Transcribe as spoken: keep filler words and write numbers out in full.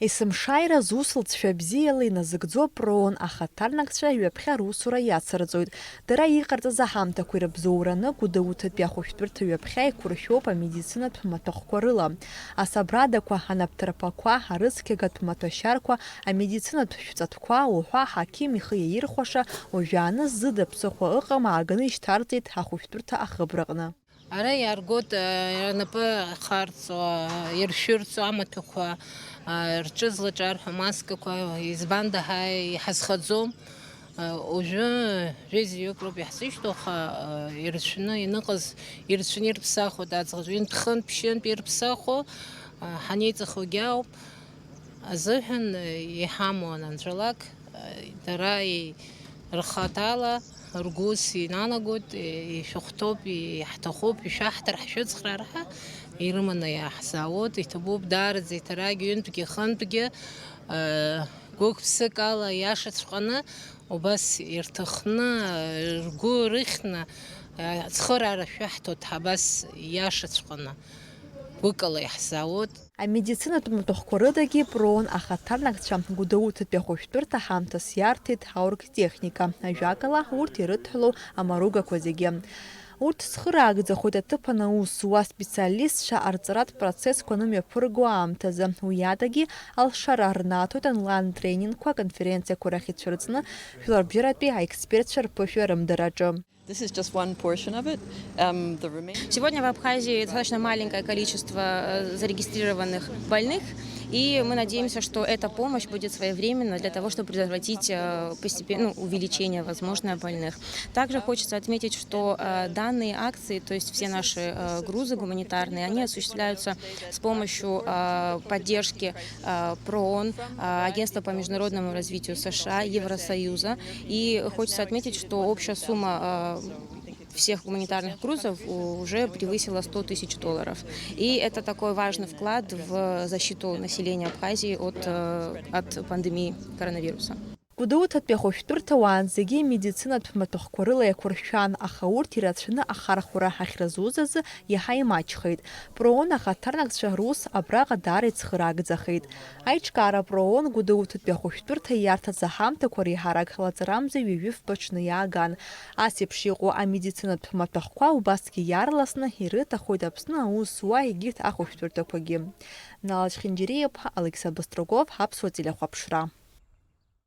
Есымшааира зус лҵшәа бзиала иназыгӡо апроон ахаҭарнакцәа ҩаԥхьа русура иацырҵоит. Дара иҟарҵаз аҳамҭақәа ирыбзоураны Гәдоуҭатәи ахәышәтәырҭа ҩаԥхьа еиқәыршәоуп амедицинатә маҭәахәқәа рыла. Асабрадақәа, анапҭарԥақәа, арыцқьагатә маҭәашьарқәа, амедицинатә шәҵатәқәа уҳәа аҳақьым ихы иаирхәаша, уажәааны зыда ԥсыхәа ыҟам ааганы ишьҭарҵеит ахәышәтәырҭа ахыбраҟны. Ара иааргоит, а, рнапы ахарҵо, а, иршәырҵо амаҭәақәа, а, рҿы злаҿарҳәо амаскақәа, избанда ҳа иҳазхаӡом. А, уажәы жәеизаҩык роуп иаҳзышьҭоу, аха, а, иршәны ианыҟаз, иршәны ирԥсахуеит аӡӷаб, ҩынтә-хынтә, ԥшьынтә ирԥсахуа, а, ҳанеиҵахогьы ауп. Азыҳәан, а, иҳамоу ананҵәалак, а, дара и-, рхаҭала ргәы ус инанагоит, ишәыхәҭоуп, иаҳҭахуп, ишәаҳҭар ҳшәыцхраар ҳәа ирыманы иаҳзаауеит, иҭабуп даараӡа иҭарагь ҩынтәгьы хынтәгьы, гәык-ԥсык ала иашаҵәҟьаны, убас ирҭахны, ргәы рыхьны, ацхыраара шәаҳҭоит ҳабас иашаҵәҟьаны, гәыкала иаҳзаауеит. Амедицинатә маҭәахәқәа рыдагьы проон ахаҭарнакцәа Гәдоуҭатәи ахәышәтәырҭа ҳамҭас иарҭеит аоргтехника, ажәакала, урҭ ирыдҳәалоу амаругақәа зегьы. Урҭ цхыраагӡахоит аҭыԥан аус зуа специалистцәа арҵаратә процессқәа анымҩаԥырго аамҭазы. Уи адагьы, алшара рнаҭоит онлайн-тренингқәа, конференциақәа рахь ицәырҵны, жәларбжьаратәи аекспертцәа рԥышәа рымдараҿы. This is just one portion of it. Um, the remaining Сегодня в Абхазии достаточно маленькое количество, э, зарегистрированных больных, и мы надеемся, что эта помощь будет своевременна для того, чтобы предотвратить, э, постепен-, ну, увеличение возможное больных. Также хочется отметить, что, э, данные акции, то есть все наши, э, грузы гуманитарные, они осуществляются с помощью, э, поддержки, э, проон, э, Агентства по международному развитию США, Евросоюза. И хочется отметить, что общая сумма, э, всех гуманитарных грузов у-, уже превысила сто тысяч долларов. И это такой важный вклад в защиту населения Абхазии от, э, от пандемии коронавируса. Гәдоуҭатәи ахәышәтәырҭа уаанӡагьы медицинатә маҭәахәқәа рыла иақәыршәан, аха урҭ ирацәаны ахархәара ахьрызуз азы иаҳа имаҷхеит. Проон ахаҭарнакцәа рус абраҟа даара ицхыраагӡахеит. Аиҿкаара проон Гәдоуҭатәи ахәышәтәырҭа ииарҭаз аҳамҭақәа реиҳарак лаҵарамза ҩажәи фба аҽны иааган. Ас еиԥш иҟоу амедицинатә маҭәахәқәа убасгьы иаарласны ирыҭахоит Аԥсны аус зуа егьырҭ ахәышәтәырҭақәагьы. Нал Чхинџьариа-иԥа, Алықьса Быстрогов, Аԥсуа телехәаԥшра.